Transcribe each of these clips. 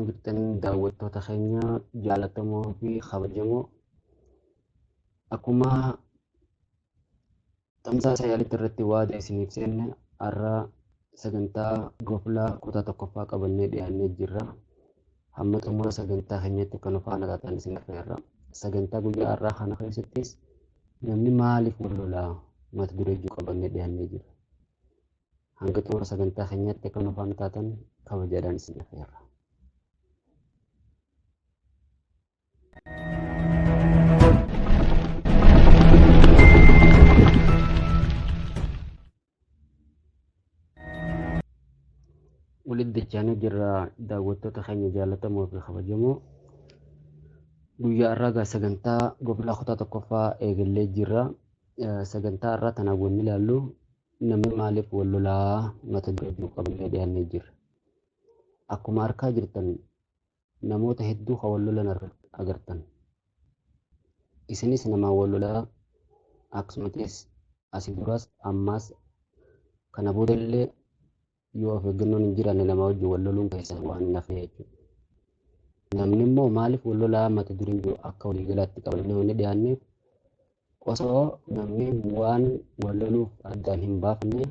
Jirtan daawwattoota keenya jaallatamoo fi kabajamoo, akkuma tamsaasa yaalitti irratti waada isiniif seenne, har'a sagantaa goflaa kutaa tokkoffaa qabannee dhiyaannee jirra. Hamma xumura sagantaa keenyatti kan faana taatan isin affeerra. Sagantaa guyyaa har'aa kana keessattis namni maaliif wal lolaa mata duree jiru qabannee dhiyaannee jirra. Hanga xumura sagantaa keenyatti akka nu faana taatan kabajaadhaan isin affeerra. Walitti dachaanii jirra, daawwattoota keenya jaallatamoo fi kabajamoo. Guyyaa har'aa egaa sagantaa goflaa kutaa tokkoffaa eegallee jirra. Sagantaa har'aa tanaan wanni ilaallu namni maaliif wal lolaa mata duree jiru qabannee dhiyaannee jirra. Akkuma argaa jirtan, namoota hedduu kan wal lolan agartan. Isinis namaan wal lolaa, akkasumas asii duraas ammaas kana booda illee yoo of eeggannoon hin jiraanne nama wajjin wal loluun keessan waan hin hafne jechuudha. Namni immoo maaliif wal lolaa mata dureen jiru akka waliigalaatti qabannee wanni dhiyaanneef, osoo namni waan wal loluuf addaan hin baafne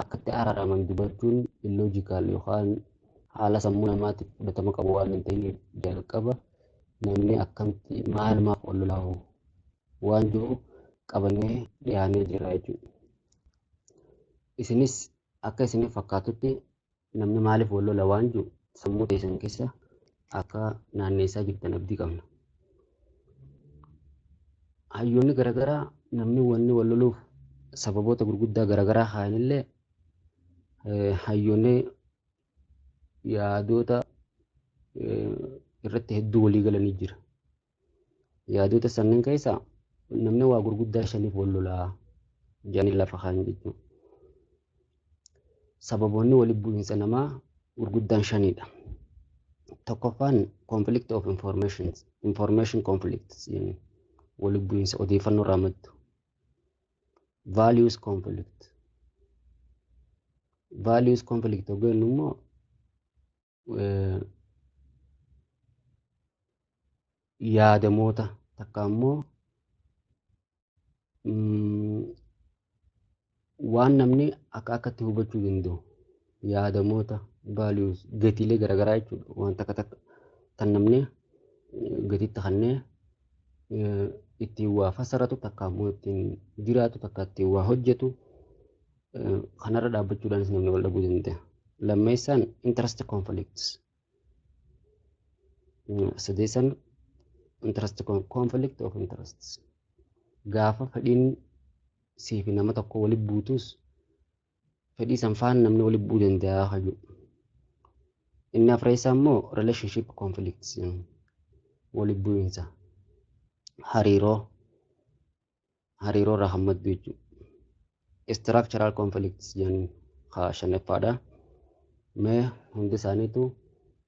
akkatti araaraman dubbachuun illogical yookaan haala sammuu namaatiif fudhatama qabu waan hin ta'iniif, jalqaba namni akkamitti maalumaaf wal lolaa waan jiru qabannee dhiyaannee jirra jechuudha. Isinis akka isiniif fakkaatutti namni maaliif wal lola waan jiru sammuu teessan keessa akka naanneessaa jirtan abdii qabna. Hayyoonni garaagaraa namni wanni wal loluuf sababoota gurguddaa garaagaraa kaayanillee, hayyoonni yaadota irratti hedduu walii galanii jira. Yaadota sanniin keessaa namni waa gurguddaa shaniif wal lolaa jedhanii lafa kaayan jechuudha. Sababoonni walitti bu'iinsa namaa gurguddaan shanidha. Tokkoffaan conflict of information, information conflicts, walitti bu'iinsa odeeffannoo irraa maddu. Values conflict. Values conflict yoo jennu immoo yaadamoota takka immoo waan namni akka akkatti hubachuu danda'u, yaadamoota, values, gatiilee garaagaraa jechuudha. Waan takka takka kan namni gatiitti kannee ittiin waa fassaratu, takka immoo ittiin jiraatu, takka ittiin waa hojjetu, kanarra dhaabbachuudhaanis namni wal dhabuu danda'a. Lammeessaan interest conflicts. Sadeessaan interest conflict of interests. Gaafa fedhiin sii fi nama tokko walitti buutus, fedhii san faana namni walitti bu'uu danda'a hayyuu. Inni afreessaa immoo relationship conflicts, walitti bu'iinsa hariiroo irraa kan maddu jechuudha. Structural conflicts jedhanii haa shanaffaadha. Mee hundi isaaniitu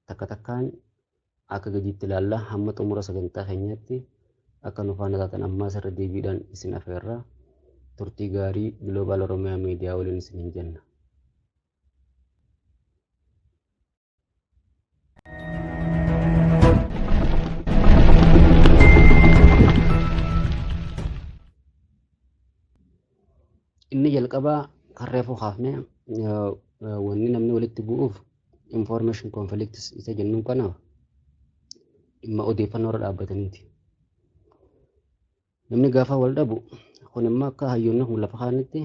takka takkaan akka gadiitti ilaalla. Hamma xumura sagantaa keenyaatti akka nu faana taatan ammaas irra deebiidhaan isin afeerra. Turtii gaarii Global Oromiyaa Miidiyaa waliin isiniin jenna. Inni jalqabaa kan reefuu kaafne, wanni namni walitti bu'uuf information conflicts isa jennuun kanaaf dhimma odeeffannoo irra dhaabbataniiti. Namni gaafa wal dhabu kun immoo akka hayyoonni kun lafa kaanitti,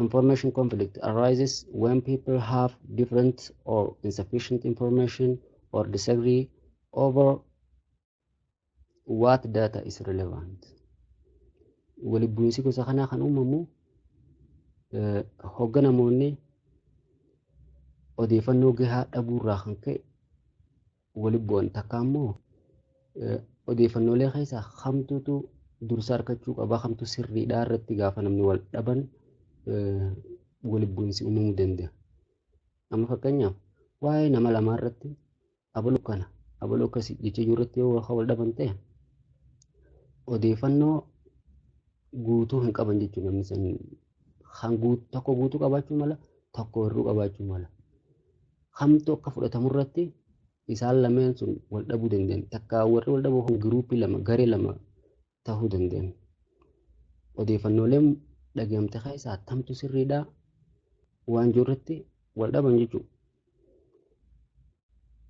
information conflict arises when people have different or insufficient information or disagree over what data is relevant. Walitti bu'iinsi gosa kanaa kan uumamu hogga namoonni odeeffannoo gahaa dhabuurraa kan ka'e walitti bu'an, takka immoo odeeffannoolee keessaa kamtuutu dursa argachuu qaba, kamtu sirriidhaa irratti gaafa namni wal dhaban walitti bu'iinsi uumamuu danda'a. Amma fakkeenyaaf waa'ee nama lamaa irratti abaluu kana abaluu akkasii jecha jiru irratti yoo wal dhaban ta'e, odeeffannoo guutuu hin qaban jechuudha. Namni san kan tokko guutuu qabaachuu mala, tokko hir'uu qabaachuu mala. Kamtu akka fudhatamu irratti Isaan lameen sun wal dhabuu danda'an. Takka warri wal dhabu kun giruuppii lama, garee lama ta'uu danda'an. Odeeffannooleen dhagahamte keessaa tamtu sirriidhaa waan jiru irratti wal dhaban jechuudha.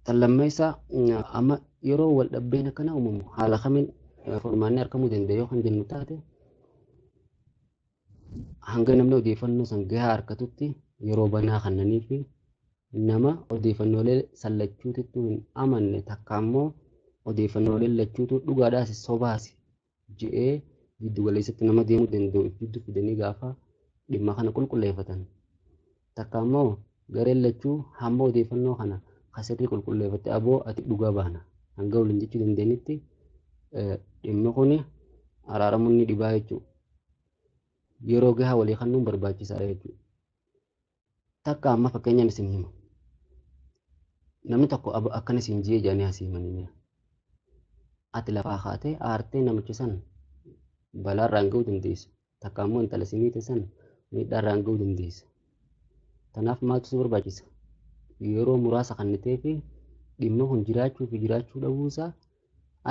Tan lammeessaa, amma yeroo wal dhabbeen akkana uumamu haala kamiin furmaanni argamuu danda'a yoo kan jennu taate, hanga namni odeeffannoo san gahaa argatutti yeroo banaa kennanii fi nama odeeffannoolee san lachuutittuu hin amanne, takka ammoo odeeffannoolee lachuutu dhugaadhaas sobaas je'ee giddu galeessatti nama deemuu danda'u gidduu fidanii gaafa dhimma kana qulqulleeffatan. Takka ammoo gareen lachuu hamma odeeffannoo kana kasirrii qulqulleeffatte aboo ati dhugaa baana hanga waliin jechuu dandeenyutti dhimmi kun araaramuun ni dhibaa jechuudha. Yeroo gahaa walii kennuun barbaachisaadha jechuudha. Takka amma fakkeenyaan isin hima. Namni tokko akkana isin jee jedhanii asii himanii, ati lafaa kaatee aartee namicha san balaarraan ga'uu dandeessa. Takka ammoo intala si miite san miidhaarraan ga'uu dandeessa. Kanaaf maaltu si barbaachisa? Yeroo muraasa kennitee fi dhimma kun jiraachuu fi jiraachuu dhabuusaa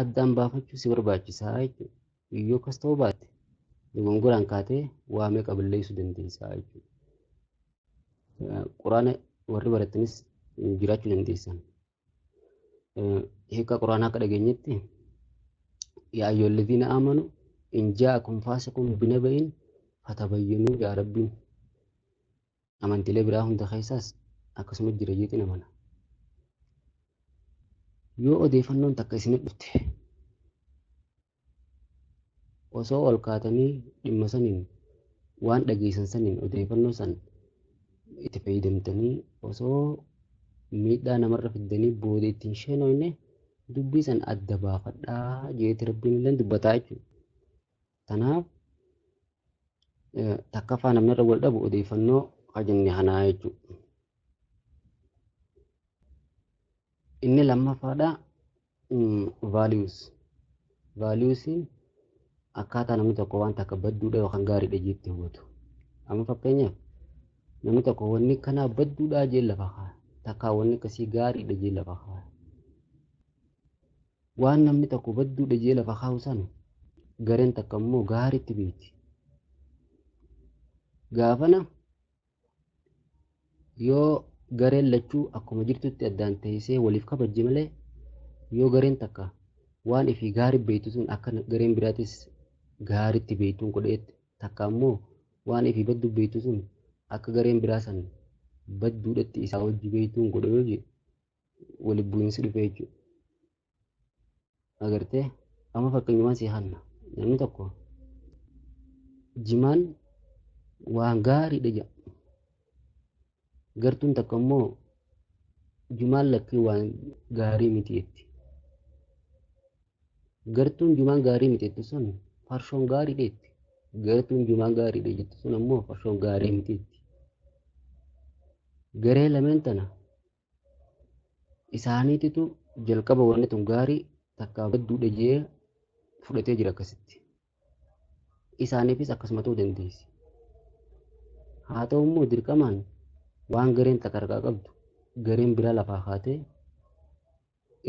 addaan baafachuu si barbaachisa jechuudha. Yoo akkas ta'uu baatte dogongoraan kaatee waa meeqa balleessuu dandeessa jechuudha. Quraana warri barattanis jiraachuu dandeessan. Hiika quraanaa akka dhageenyetti, yaa ayyuhalladhiina aamanu in jaa'akum faasiqun binaba'in fatabayyanuu, yaa Rabbiin amantiilee biraa hunda keessaas akkasuma jira jeetiin amana. Yoo odeeffannoon takka isinit dhufte osoo ol kaatanii dhimma saniin, waan dhageessan saniin, odeeffannoo san itti fayyadamtanii osoo miidhaa namarra fiddanii booda ittiin sheenoyne dubbii san adda baafadhaa jeeti Rabbiin illee dubbataa jechuudha. Kanaaf takkaffaa namni irra wal dhabu odeeffannoo jenne kanaa jechuudha. Inni lammaffaadha values. Valuesiin akkaataa namni tokko waan takka badduudha yookaan gaariidha jeetti hubatu. Amma fakkeenyaaf namni tokko wanni kanaa badduudha jee lafa kaaya. Takkaa wanni akkasii gaariidha jee lafa kaaya. Waan namni tokko badduudha jee lafa kaa'u sana gareen takka immoo gaariitti beekti. Gaafana yoo gareen lachuu akkuma jirtutti addaan teessee waliif kabajje malee, yoo gareen takka waan ifii gaarii beektu sun akka gareen biraatis gaariitti beektuun godheetti, takka ammoo waan ifii baddu beektu sun akka gareen biraa san badduudhatti isaa wajji beektuun godhe yoo jedhe waliif bu'iinsi dhufe jechuudha. Agartee, amma fakkeenyumaan si hanna, namni tokko jimaan waan gaariidha jedha. Gartuun takka immoo jimaan lakkii waan gaarii miti jetti. Gartuun jimaan gaarii miti jettu sun farshoon gaariidha jetti. Gartuun jimaan gaariidha jettu sun ammoo farshoon gaarii miti jetti. Garee lameen tana isaaniititu jalqaba wanni tun gaarii takkaa badduudha jee fudhatee jira akkasitti. Isaaniifis akkasuma ta'uu dandeessi. Haa ta'u immoo dirqamaan waan gareen takka harkaa qabdu gareen biraa lafaa kaatee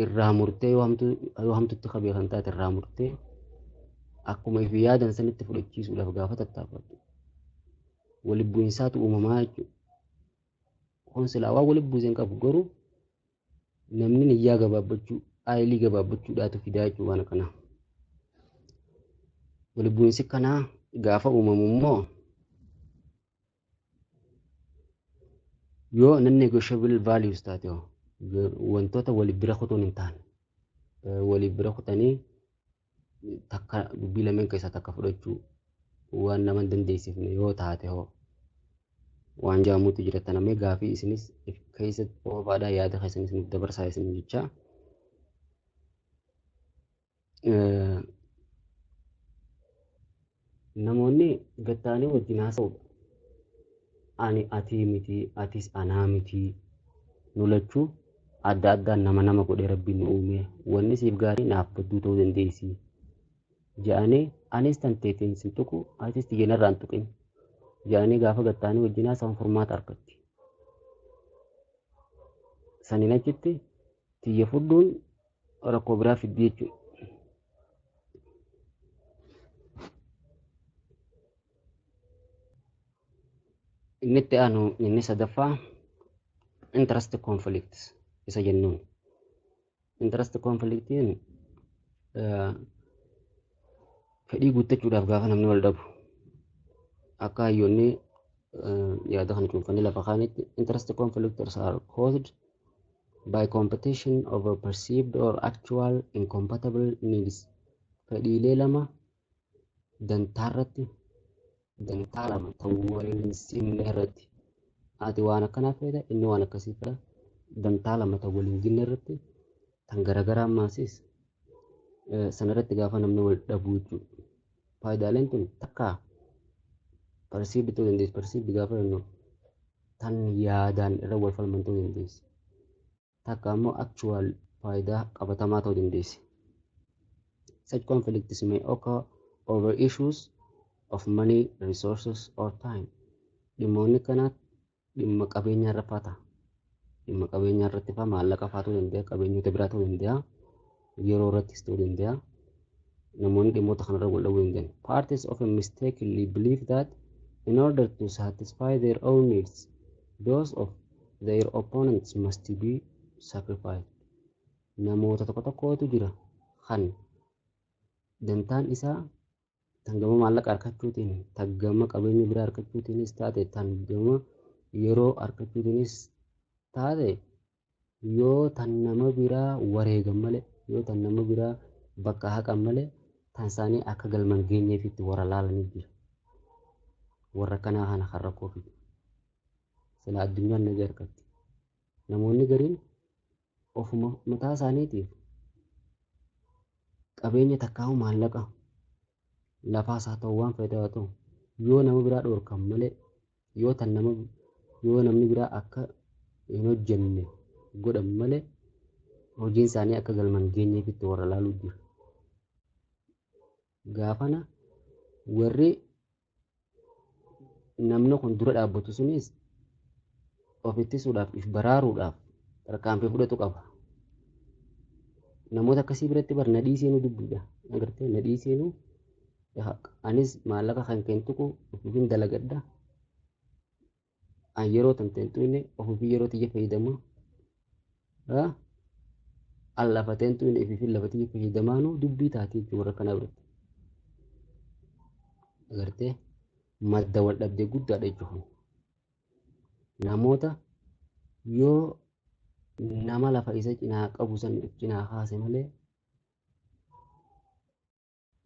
irraa murtee, yoo hamtutti qabee kan taate irraa murtee akkuma ifi yaadan sanitti fudhachiisuudhaaf gaafa tattaaffattu walitti bu'iinsaatu uumamaa jechuudha. Kun silaa waan walitti buuseen qabu, garuu namni niyyaa gabaabbachuu, aayilii gabaabbachuudhaatu fidaa jechuudha waan akkanaa. Walitti bu'iinsi kanaa gaafa uumamu immoo yoo non negotiable values taate, wantoota waliif bira kutuun hin taane, waliif bira kutanii takka dubbii lameen keessaa takka fudhachuu waan nama hin dandeessifne yoo taate hoo waan jaamuutu jira. Tanamee gaafii isinis keessatti oofaadhaa, yaada keessanis nuuf dabarsaa isin jecha. Namoonni gatta'anii wajjin haasa'u. Ani atii miti, atis anaa miti, nu lachuu adda addaan nama nama godhee Rabbiin nu uume, wanni siif gaarii naaf badduu ta'uu dandeessi jedhanii, anis tan teetiin sin tuqu, atis tiyya narraa hin tuqin jedhanii gaafa gatta'anii wajjin haasa'an furmaata argatti. Saniin achitti Tiyya fudhuun rakkoo biraa fiddi jechuudha. Inni itti aanu inni sadaffaa interest conflict isa jennuun. Interest conflictiin fedhii guuttachuudhaaf gaafa namni wal dhabu, akka hayyoonni yaada kana cuunfanii lafa kaanitti, interest conflicts are caused by competition over perceived or actual incompatible needs. Fedhiilee lama dantaarratti, dantaa lama ta'uu waliin simne irratti, ati waan akkanaa feeta, inni waan akkasii fedha, dantaa lama ta'uu waliin jinne irratti, tan garagaraa maasis sanarratti gaafa namni wal dhabuu jechuudha. Faayidaaleen tun takka perceived ta'uu dandeessi. Perceived gaafa jennu tan yaadaan irra wal falman ta'uu dandeessi. Takka ammoo actual, faayidaa qabatamaa ta'uu dandeessi. Such conflicts may occur over issues of money, resources or time. Dhimmoonni kanaa dhimma qabeenyaa irra faa ta'a. Dhimma qabeenyaa irratti faa, maallaqa faa ta'uu danda'a, qabeenyota biraa ta'uu danda'a, yeroo irrattis ta'uu danda'a. Namoonni dhimmoota kanarra wal dhabuu danda'an. Parties often mistakenly believe that in order to satisfy their own needs, those of their opponents must be sacrificed. Namoota tokko tokkotu jira kan dantaan isaa tan gama maallaqa argachuutiin, tan gama qabeenya biraa argachuutiinis taate, tan gama yeroo argachuutiinis taate, yoo tan nama biraa wareegan malee, yoo tan nama biraa bakka haqan malee, tan isaanii akka galman geenyeefitti warra laalanii jira. Warra kanaa kana kan rakkoo fidu. Sila addunyaan nagaa argatti. Namoonni gariin ofuma mataa isaaniitiif qabeenya takkaa'u, maallaqa lafaas haa ta'u, waan fedhe haa ta'u, yoo nama biraa dhoorkan malee, yoo tan nama yoo namni biraa akka hin hojjenne godhan malee, hojiin isaanii akka galman geenyeefitti warra laaluu jira. Gaafana warri namni kun dura dhaabbatu sunis of ittisuudhaaf, if baraaruudhaaf tarkaanfii fudhatu qaba. Namoota akkasii biratti bar nadhii seenuu dubbiidha. Agartee, nadhii seenuu, anis maallaqa kan kentuku ofiifin dalagadha. An yeroo tan teentuine ofiifin yeroo tiyya fayyadama. An lafa teentuine ofiifin lafa tiyya fayyadamaanuu dubbii taatee jechuudha warra kanaa biratti. Agartee, madda wal dhabdee guddaadha jechuudha. Namoota yoo nama lafa isa cinaa qabu san cinaa kaase malee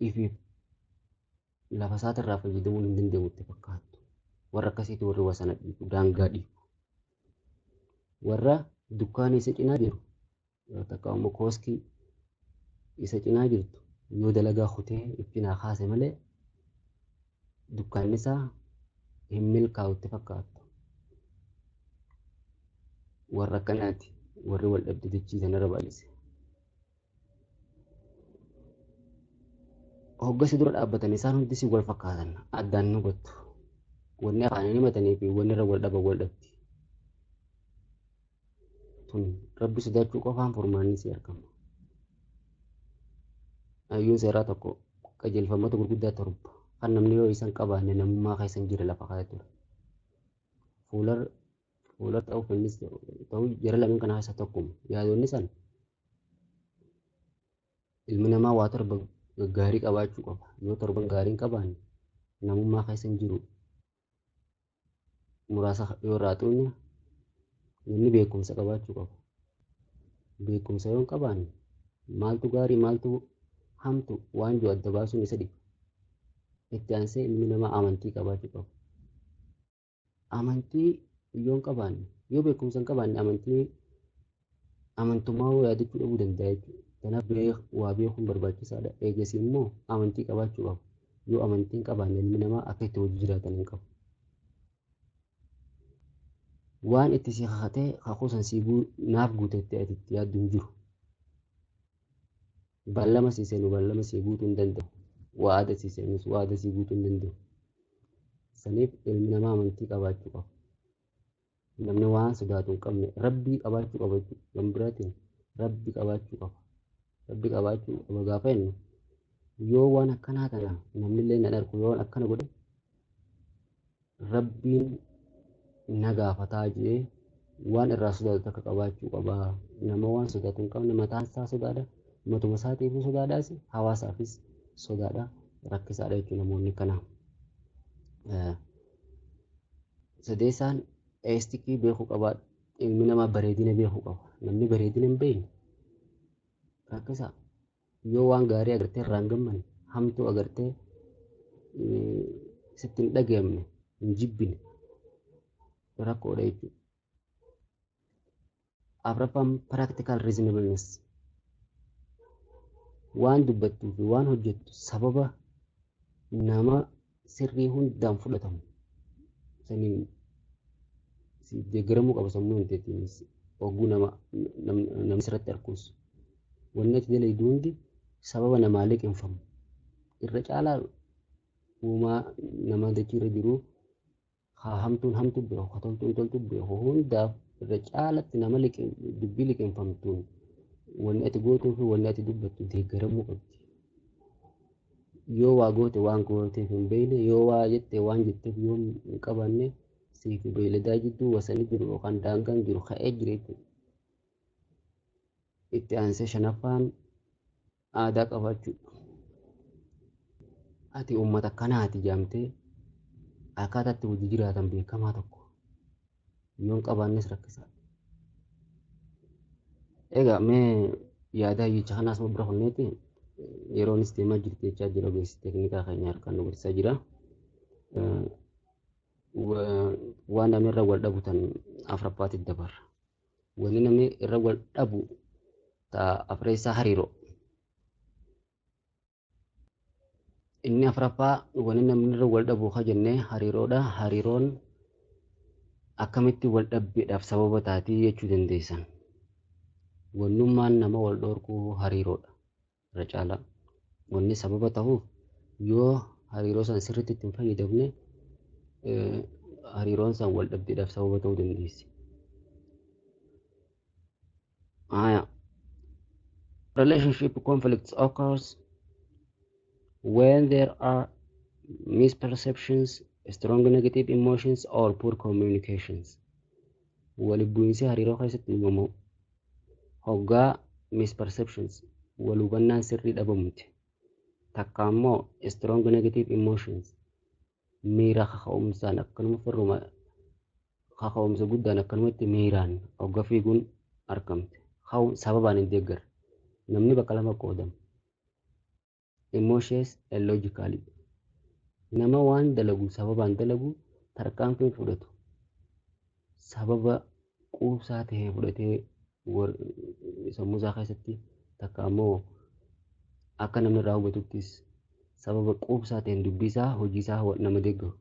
ifiif lafa isaatirraa fayyadamuun hin danda'amu itti fakkaattu. Warra akkasiitu warri wasana dhiibu, daangaa dhiibu. Warra dukkaana isa cinaa jiru, takka immoo kooskii isa cinaa jirtu yoo dalagaa kutee if cinaa kaase malee dukkaanni isaa hin milkaa'u itti fakkaattu. Warra akkanaati warri wal dhabde dachii sanarra baay'ise. Hoggasi dura dhaabbatan isaan hundi si wal fakkaatan, addaan nu hubattu. Wanni afaaniin himatanii fi wanni irra wal dhaban wal dhabdi. Tun Rabbi sodaachuu qofaan furmaanni si argama. Hayyuun seeraa tokko qajeelfamoota gurguddaa 7 kan namni yoo isaan qabaanne namummaa keessa hin jirre lafa kaa'ee ture. Fuular fuular ta'uu innis ta'uu jara lameen kana keessa tokkuma. Yaadonni san ilmi namaa waa 7 gaggaarii qabaachuu qaba. Yoo 7 gaarii hin qabaanne namummaa keessa hin jiru. Muraasa yoo irraa xuqne, namni beekumsa qabaachuu qaba. Beekumsa yoo hin qabaanne maaltu gaarii, maaltu hamtu waan jiru adda baasuun isa dhiba. Itti aansee ilmi namaa amantii qabaachuu qaba. Amantii yoo hin qabaanne, yoo beekumsa hin qabaanne, amantii amantummaa yaadachuu dhabuu danda'a jechuudha. Kanaaf waa beekuun barbaachisaadha. Eegasii immoo amantii qabaachuu qaba. Yoo amantii hin qabaanne ilmi namaa akka itti hojii jiraatan hin qabu. Waan itti si kakatee kakuu san si naaf guutetti ati itti yaaddu hin jiru. Ballama si seenu ballama si guutuu hin danda'u. Waada si seenus waada si guutuu hin danda'u. Saniif ilmi namaa amantii qabaachuu qaba. Namni waan sodaatu hin qabne Rabbii qabaachuu qaba jechuudha. Gama biraatiin Rabbi qabaachuu qaba. Rabbi qabaachuu qaba gaafa jennu yoo waan akkanaa kana namni illee nan argu yoo akkana godhe Rabbiin na gaafataa jee waan irraa sodaatu takka qabaachuu qaba. Nama waan sodaatu hin qabne mataan isaa sodaadha. Matuma isaatiifuu sodaadhaas hawaasaafis sodaadha. Rakkisaadha jechuudha namoonni kana. Sadeessaan aesthetic beekuu qaba. Ilmi namaa bareedina beekuu qaba. Namni bareedina hin beekne rakkisaa. Yoo waan gaarii agartee irraa hin gammanne, hamtuu agartee sitti hin dhagayamne, hin jibbine rakkoodha jechuudha. Afraffaan practical reasonableness. Waan dubbattuu fi waan hojjettu sababa nama sirrii hundaan fudhatamu saniin deeggaramuu qaba sammuu hin teetiinis oguu nama namni sirratti argus. Wanni ati dalagdu hundi sababa namaa liqimfamu. Irra caalaa uumaa nama dachii irra jiru haa hamtuun hamtu beeku, haa toltuun toltu beeku hundaaf irra caalatti nama dubbii liqimfamtuun wanni ati gootuu fi wanni ati dubbattu deeggaramuu qabdi. Yoo waa goote waan gooteef hin beekne, yoo waa jette waan jetteef yoo hin qabaanne siif beeyladaa jidduu wasanii jiru yookaan daangaan jiru ka'ee jira jechuudha. Itti aansee shanaffaan aadaa qabaachuudha. Ati uummata akkanaati jaamtee akkaataa itti hojii jiraatan beekamaa tokko yoo hin qabaannes rakkisaadha. Egaa mee yaada hayyicha kanaas bira kunneeti yeroonis deemaa jirti jechaa jira ogeessi teeknikaa keenya harkaan nu gorsaa jira. Waan namni irra wal dhabu tan afuraffaatti dabarra. Wanni namni irra wal dhabu ta afreessaa hariiroo. Inni afuraffaa wanni namni irra wal dhabu ka jennee hariiroodha. Hariiroon akkamitti wal dhabbiidhaaf sababa taatii jechuu dandeessan. Wannummaan nama wal dhorkuu hariiroodha. Irra caalaa wanni sababa ta'uuf yoo hariiroo san sirriitti itti hin fayyadamne hariiroon san wal dhabbiidhaaf sababa ta'uu dandeessi. Aya. Relationship conflicts occurs when there are misperceptions, strong negative emotions or poor communications. Walitti bu'iinsi hariiroo keessatti uumamu hoggaa misperceptions wal hubannaan sirrii dhabamuti. Takka ammoo strong negative emotions miira kaka'umsaan akkanuma firruma kaka'umsa guddaan akkanumatti miiraan hogga fiiguun argamte. Sababaan hin deeggarre. Namni bakka lama qoodama. Emotions and logically. Nama waan dalagu sababaan dalagu tarkaanfii fudhatu. Sababa quubsaa ta'e fudhatee sammuu isaa keessatti takka ammoo akka namni irraa hubatuttis sababa quubsaa ta'een dubbii isaa hojii isaa nama deeggaru.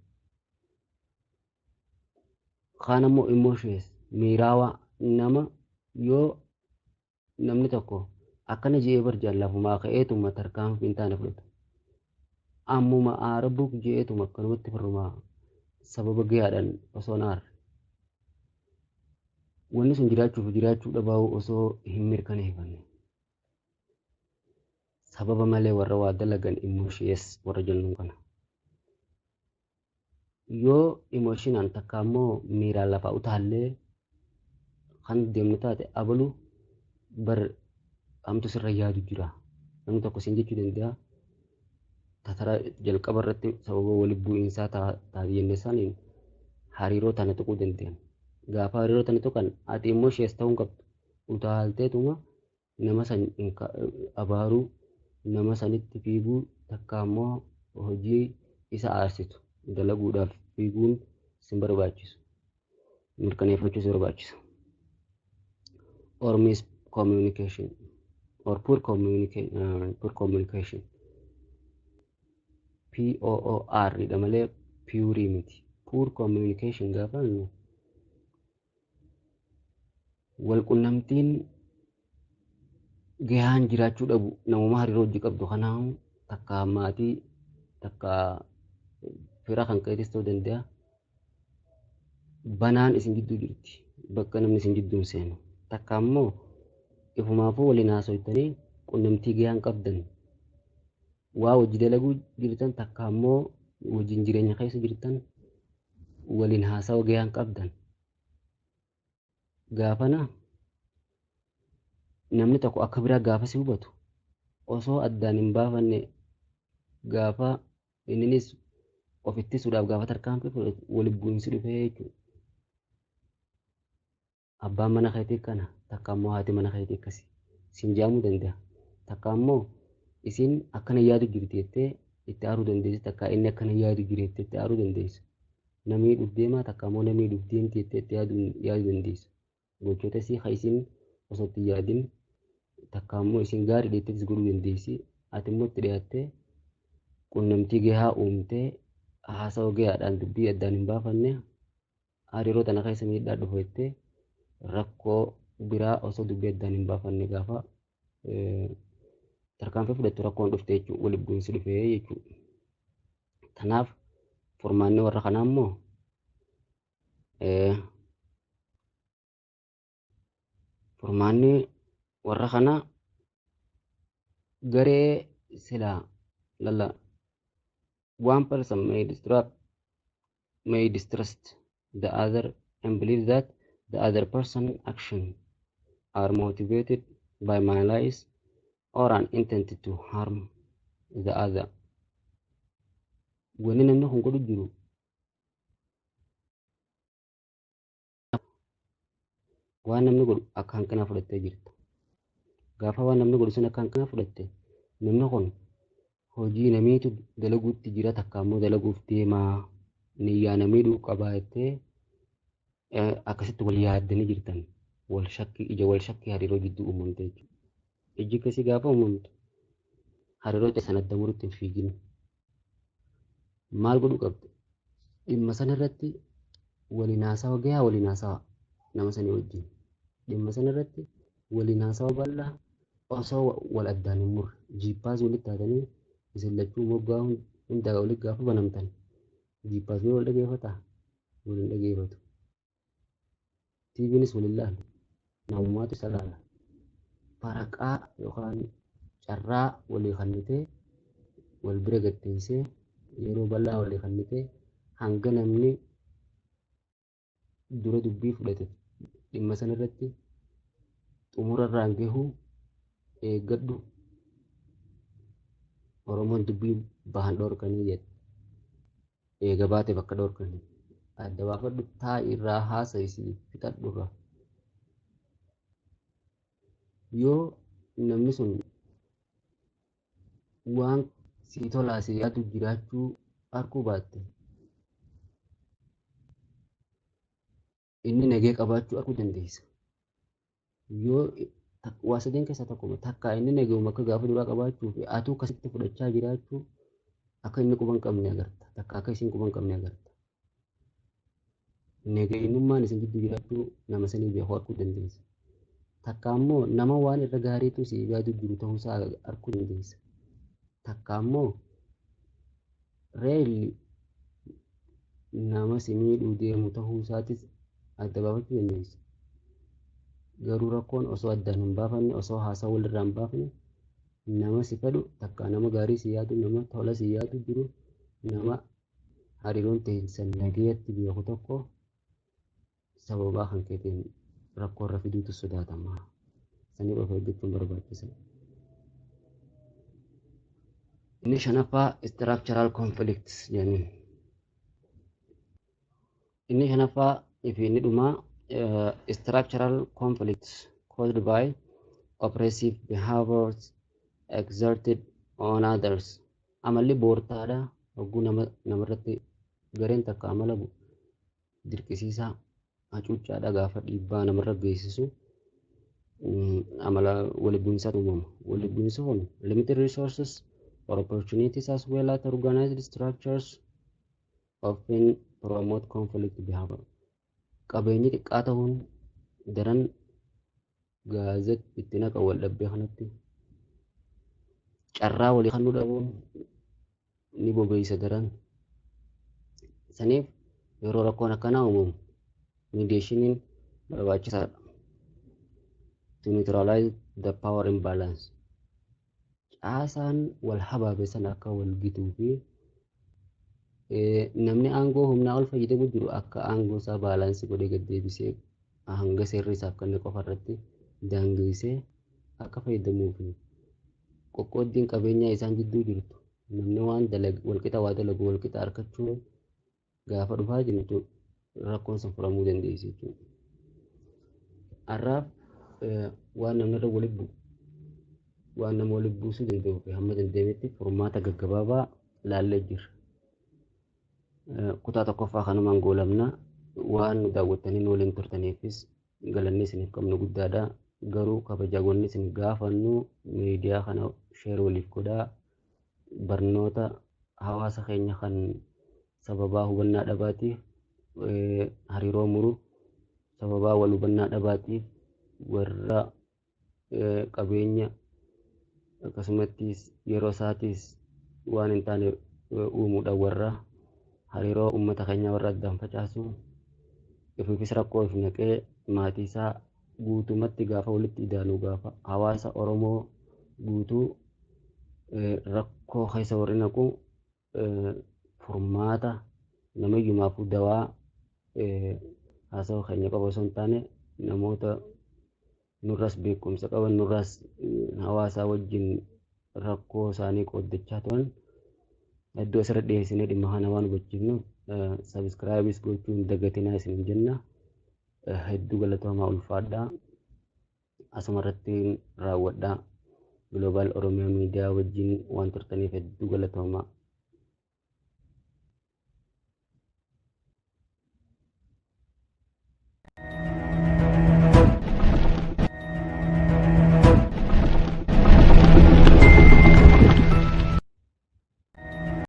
Kaan ammoo emotions miiraawaa nama yoo namni tokko akkana je'ee bar jaallafumaa ka'eetuma tarkaanfii hin taane fudhatu. Ammuma aara buk je'eetuma akkanumatti firrumaa sababa gahaadhaan osoo hin aarre. Wanni sun jiraachuuf jiraachuu dhabaa'u osoo hin mirkaneeffanne. Sababa malee warra waa dalagan emotions warra jennuun kana. Yoo emotionaan takka ammoo miiraan lafaa utaallee kan deemnu taate abalu bar hamtu sirra yaadu jira. Namni tokko siin jechuu danda'a. Tatara jalqaba irratti sababa walitti bu'iinsaa taate jennee saniin hariiroo tana tuquu danda'an. Gaafa hariiroo tana tuqan ati immoo ishees ta'uu hin qabdu. Utaalteetuma nama san abaaruu, nama sanitti fiiguu takka ammoo hojii isa aarsitu dalaguudhaaf fiiguun sin barbaachisu. Mirkaneeffachuu si barbaachisa. Or miscommunication or poor communication. POOR dha malee pure miti. Poor communication gaafa jennu wal qunnamtiin gahaan jiraachuu dhabu namuma hariiroo hojii qabdu kanaa takka maatii takka fira kan ka'eetis ta'uu danda'a. Banaan isin gidduu jirti bakka namni isin gidduu hin seenu. Takka ammoo Ifumaafuu waliin haasoftanii qunnamtii gahaa hin qabdan. Waa hojii dalaguu jirtan takka ammoo wajjin jireenya keessa jirtan waliin haasawa gahaa hin qabdan. Gaafana namni tokko akka biraa gaafa si hubatu osoo addaan hin baafanne gaafa inninis of ittisuudhaaf gaafa tarkaanfii fudhatu walitti bu'iinsi dhufee jechuudha. Abbaan mana keetii kana takka ammoo haati mana keetii akkasi siin jaamuu danda'a. Takka ammoo isiin akkana yaadu jirti jettee itti aaruu dandeessi, takka inni akkana yaadu jira jettee itti aaruu dandeessa. Namni dhuuf deemaa takka ammoo namni dhuuf deemti jettee itti yaaduu dandeessa. Gochoota isii haa isiin osoo itti yaadin takka ammoo isiin gaarii dheettees godhuu dandeessi. Ati immoo itti dhiyaattee qunnamtii gahaa uumtee haasawa gahaadhaan dubbii addaan hin baafanne hariiroo tana keessa miidhaa dhufu jettee rakkoo biraa osoo dubbii addaan hin baafanne gaafa tarkaanfii fudhattu rakkoon dhufte jechuudha, walitti bu'iinsi dhufee jechuudha. Kanaaf furmaanni warra kanaa immoo furmaanni warra kanaa garee silaa lalla one person may distrust the other and believe that the other person action are motivated by malice or an intent to harm the other. Wanni namni kun godhu jiru waan namni godhu akka hanqinaa fudhattee jirta. Gaafa waan namni godhu sun akka hanqinaa fudhatte namni kun hojii namiitu dalaguutti jira takka ammoo dalaguuf deemaa niyyaa namii qabaa jettee akkasitti wal yaaddanii jirtan, wal shakkii, ija wal shakkii hariiroo jidduu uumamte jechuudha. Ijji akkasii gaafa uumamtu hariiroo sana adda murutti hin fiigin. Maal godhuu qabdu? Dhimma sana irratti waliin haasawa gahaa waliin haasawa nama sanii wajjin. Dhimma sana irratti waliin haasawa bal'aa osoo wal addaan hin murre jiippaas walitti taatanii isin lachuu moggaa hundaa walitti gaafa banamtan jiippaasni wal dhageeffataa? Wal hin dhageeffatu. TVnis wal hin laalu. Namummaatu isa laala. Faraqaa yookaan carraa walii kennitee wal bira gatteessee yeroo bal'aa walii kennitee hanga namni dura dubbii fudhate dhimma sana irratti xumura irraan gahuu eeggadhu. Oromoon dubbii bahan dhorkanii jedhe. Eega baate bakka dhorkanii. Adda baafadhu, taa'i irraa haasa'isi fixadhu irraa. Yoo namni sun waan sii tolaa si yaadu jiraachuu arguu baatte inni nagee qabaachuu arguu dandeessa. Yoo waa sadeen keessaa tokkuma takka inni nageuma akka gaafa duraa qabaachuu fi atuu akkasitti fudhachaa jiraachuu akka inni quba hin qabne agarta. Takka akka isiin quba hin qabne agarta. Nageenyummaan isin gidduu jiraachuu nama sanii beekuu arguu dandeessa. Takka ammoo nama waan irra gaariitu si yaadu jiru ta'uusaa arguu dandeessa. Takka ammoo reelli nama si miidhuu deemu ta'uusaatis adda baafachuu dandeessa. Garuu rakkoon osoo addaan hin baafanne, osoo haasaa walirraa hin baafne nama si fedhu takka nama gaarii si yaadu, nama tola si yaadu jiru, nama hariiroon teessan nageetti beeku tokko sababaa kan keetiin rakkoo irra fiduutu sodaatama. Saniif of eeggachuun barbaachisaadha. Inni shanaffaa structural conflicts jedhaniin. Inni shanaffaa fi inni dhumaa structural conflicts caused by oppressive behaviors exerted on others. Amalli boortaadha. Hogguu nama namarratti gareen takka amala dirqisiisaa hacuuccaadha gaafa dhiibbaa namarra geessisu amala walitti bu'iinsaatu uumama. Walitti bu'iinsi kun limited resources or opportunities as well as organized structures often promote conflict behavior. Qabeenyi xiqqaa ta'uun daran gaazet itti naqa wal dhabbee kanatti carraa walii kennuu dhabuun ni bobeessa daran. Saniif yeroo rakkoon akkanaa uumamu mediationiin barbaachisaadha. To neutralize the power imbalance. Caasaan wal habaabe sana akka wal gituu fi namni aangoo humnaa ol fayyadamu jiru akka aangoo isaa balance godhee gad deebisee hanga seerri isaaf kenne qofa irratti daangeessee akka fayyadamuu fi qoqqooddiin qabeenyaa isaan jidduu jirtu namni waan dalagu walqixa waa dalagu walqixa argachuun gaafa dhufaa jirtu rakkoon sun furamuu dandeessi jechuudha. Har'aaf waan namni irra walitti bu'u waan nama walitti buusuu danda'uu fi hamma danda'ametti furmaata gaggabaabaa laallee jirra. Kutaa tokkoffaa kanumaan goolabna. Waan nu daawwattanii nu waliin turtaniifis galanni isiniif qabnu guddaadha. Garuu kabajagoonni isin gaafannu miidiyaa kana share waliif godhaa. Barnoota hawaasa keenya kan sababaa hubannaa dhabaatiif hariiroo muru, sababaa wal hubannaa dhabaatiif warra qabeenya akkasumattis yeroo isaatiis waan hin taane uumuudhaan warra hariiroo uummata keenyaa warra addaan facaasu ofiifis rakkoo of naqee maatii isaa guutumatti gaafa walitti idaanu gaafa hawaasa Oromoo guutuu rakkoo keessa warri naqu furmaata namayyumaafuu dawaa haasawa keenya qofa osoo hin taane namoota nurras beekumsa qaban nurras hawaasaa wajjin rakkoo isaanii qooddachaa turan iddoo asirra dhiyeessinee dhimma kana waan hubachiifnu subscribe gochuu hin dagatinaa isin jenna. Hedduu galatoomaa, ulfaadhaa. Asuma irratti raawwadhaa. Global Oromiyaa Miidiyaa wajjin waan turtaniif hedduu galatoomaa.